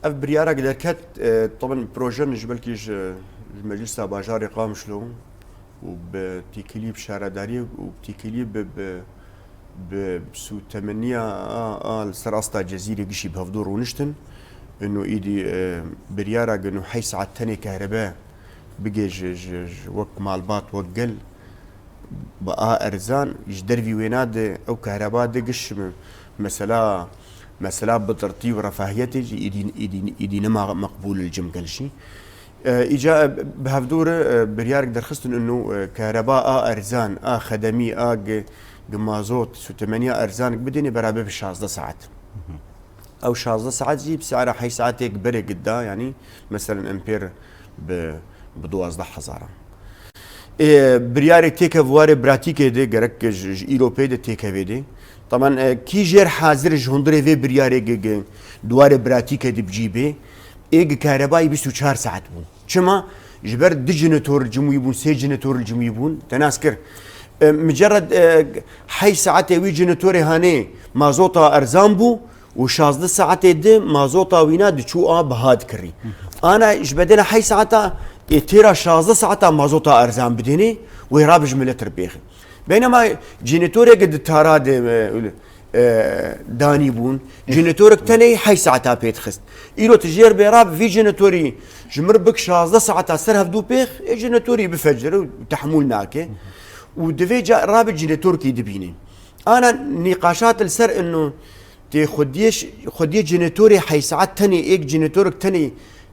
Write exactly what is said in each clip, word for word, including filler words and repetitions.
Ev biryarek derket, e, taban proje min ji belkî ji, ji Meclisa Bajarê Qamişlo û bi têkilî bi şaredariyê û bi têkilî bi, bi, bi sûtemeniya a, a li ser asta Cezîrê gişî bi hevdû rûniştin. Ino îdî, e, biryarek ino heyş saet tenê kehrebe bigê ji, ji, ji wek malbat, wek gel, bi a erzan, ji dervî wêna de ew kehreba de giş mi-, mesela, mesela bitirtî û refahiyetê jî îdî, îdî, îdî nema meqbûl li cem gel jî. E, îca, e, bi hevdû re, e, biryarek derxistin ino, e, kehreba a erzan, a xedemî, a gi, gi mazot, sûtemeniya erzan bidêne beraber bi şazdeh saet. Ew şazdeh saet jî bi se'ra heyş saetêk berê gida, yanî, meselen, empêr bi, bi duwazdeh hezar a. Ê, biryarê têkev warê bratîkê de, gerek ji, ji îro pê de têkevê de. Taban, e, kî jêr hazir ji hundirê vê biryarê gi, gi, di warê bratîkê de bi cî bê, ê gi karebayî bîst û çar saet bûn. Çima? Ji ber du jenetor li cim wî bûn, sê jenetor li cim wî bûn. Te nas kir. E, micerred, e, heyş saetê wî jenetorê hanê mazota erzan bû û şazdeh saetê di mazota wîna diçû a biha dikirî. Ana ji bedela heyş saeta, ê, têra şazdeh saeta mazota erzan bidênê, wê rabe ji milet re bêxin. Beynema jenetoreke di tara de, e, e, danî bûn. Jenetorek tenê heyş saeta pê dixist. Îro tu jêr bê rabe vî jenetorî ji mir bik şazdeh saeta ser hevdû pêx, ê jenetorî bifecire û tehmûl nake. Û divê ca rabe jenetorkî dibînin. Ana nîqaşat li ser ino tê xwediyê ş-, xwediyê jenetorê heyş saet tenê, êk jenetorek tenê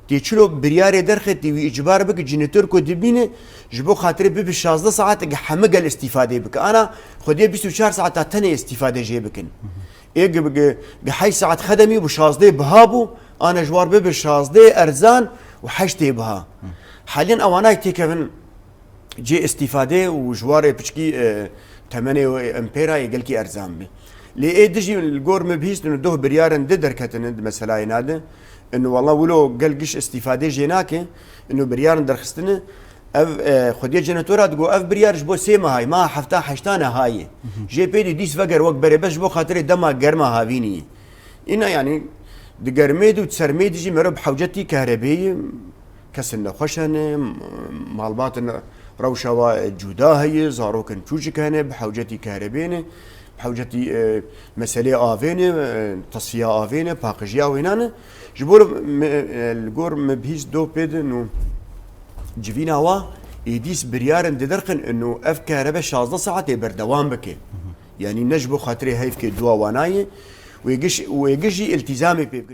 tê çilo biryarê derxetî wî îcbar bike jenetor ku dibîne, ji bo xatirê bibe şazdeh saet gi heme gel îstîfadê bike. Ana xwediyê bîst û çar saeta tenê îstîfade jê bikin. Ê gi, gi, gi heyş saet xedemî bû, şazdeh biha bû, ana ji war bibe şazdeh erzan û heştê biha. Haliyan ewanay têkevin cê îstîfadê û ji warê piçkî, e, temenê û empêra yê gelkî erzan bi. Lê ê dijî li gor min bihîstin û doh biryarin di derketine di meselayê nade. Ino wela wilo gel giş îstîfadê jê nake, ino biryarin derxistine. Ev, e, xwediyê jenetora digo, ev biryar ji bo sê mehayê, meha hefta heşta ne hayê. Jê pê dî dîs veger wek berê, bes ji bo xatirê dema germa havînî. Îna, yanî, di germê de û di sermê de jî meriv bi hewcetî kehrebê ye. Kesin nexweş hene, m-, malbatin rewşa wa cuda heye, zarokin çûçik hene, bi hewcetî kehrebê ne, bi hewcetî, e, meselê avê ne, e, tesfiya avê ne, paqijiya wêna ne. Ji bo me, e, li gor me bihîst do pê din û civîna wa êdîs biryarin didirxin ino ev kerebe şazdeh saetê berdewam bike. Yanî ne ji bo xatirê heyfkê dua wanayê, wê giş, wê giş jî îltîzamê pê bikin.